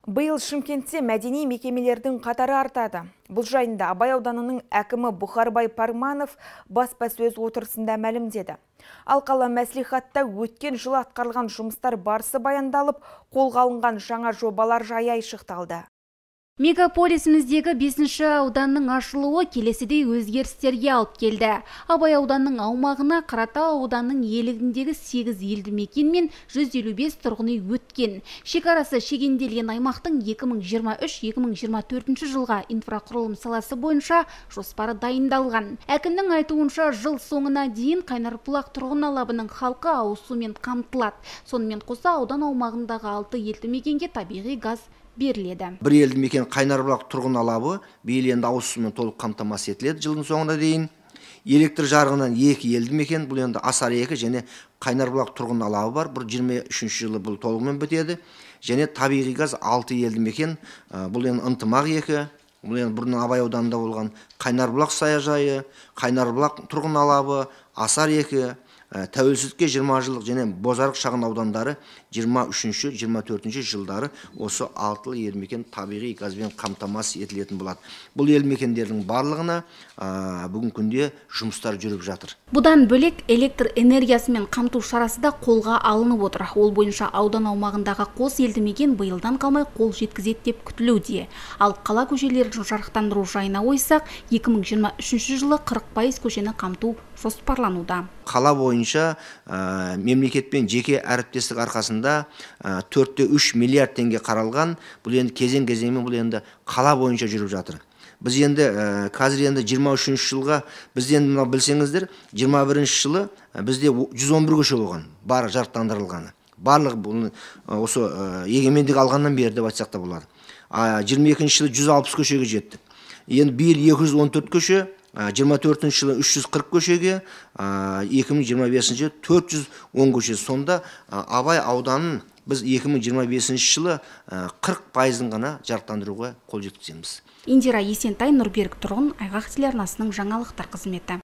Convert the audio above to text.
Биыл Шымкентте мәдени мекемелердің қатары артады. Бұл жайында Абай ауданының әкімі Бұхарбай Парманов баспасөз отырысында мәлімдеді. Ал қала мәслихатта өткен жылы атқарылған жұмыстар барысы баяндалып, қолға алынған жаңа жобалар жайы айшықталды. Мегаполисіміздегі 5-ші ауданның ашылуы келесідей өзгерістерге алып келді. Абай ауданының аумағына Қаратау ауданының иелігіндегі 8 елді мекен мен 155 тұрғын үй өткен. Шекарасы шегенделген аймақтың 2023-2024 жылға инфрақұрылым саласы бойынша жоспары дайындалған. Әкімнің айтуынша, жыл соңына дейін Қайнарбұлақ тұрғын алабының халқы ауыз сумен қамтылады. Сонымен қоса аудан аумағындағы 6 елді мекенге табиғи газ беріледі. Бір елді мекен Қайнарбұлақ тұрғын алабы биыл енді ауыз сумен толық қамтамасыз етіледі жылдың соңына дейін. Электр жарығынан 2 елді мекен, бұл енді Асар 2 және Қайнарбұлақ тұрғын алабы бар. Бұл 23 жылы бұл толығымен бітеді. Және табиғи газ 6 елді мекен, бұл енді Ынтымақ 2, бұл енді бұрын Абай ауданында болған Қайнарбұлақ саяжайы, Қайнарбұлақ тұрғын алабы, Асар 2, Тәуелсіздікке 20 жылдық және Бозарық шағын аудандары 23-24 жылдары осы 6 елді мекен табиғи газбен қамтамасыз етілетін болады. Бұл елді мекендердің барлығына бүгінгі күнде жұмыстар жүріп жатыр. Бұдан бөлек электр энергиясымен қамту шарасы да қолға алынып отыр. Ол бойынша аудан аумағындағы қос елді мекен биылдан қалмай қол жеткізеді деп күтілуде. Ал қала көшелерін жарықтандыру жайына ойсақ, 2023 жылы 40% көшені қамту жоспарлануда. Қала бойынша мемлекетпен жеке әріптестік арқасында 4,3 миллиард теңге қаралған. Бұл енді кезең-кезеңмен бұл енді қала бойынша жүріп жатыр. Біз енді қазір енді 23 жылға, біз енді мына білсеңіздер, 21 жылы бізде 111 көше болған, барлық жарықтандырылғаны. Барлық бұны осы егемендік алғаннан бері деп айтсақ та болады. 22 жылы 160 көшеге жеттік. Енді биыл 214 көше, 24 жылы 340 көшеге, 2025 жылы 410 көше. Сонда Абай ауданын біз 2025 жылы 40%-ын ғана жарықтандыруға қол жеткіземіз. Индира Есентай, Нұрберік Тұрғын, Айғақ телеарнасының жаңалықтар қызметі.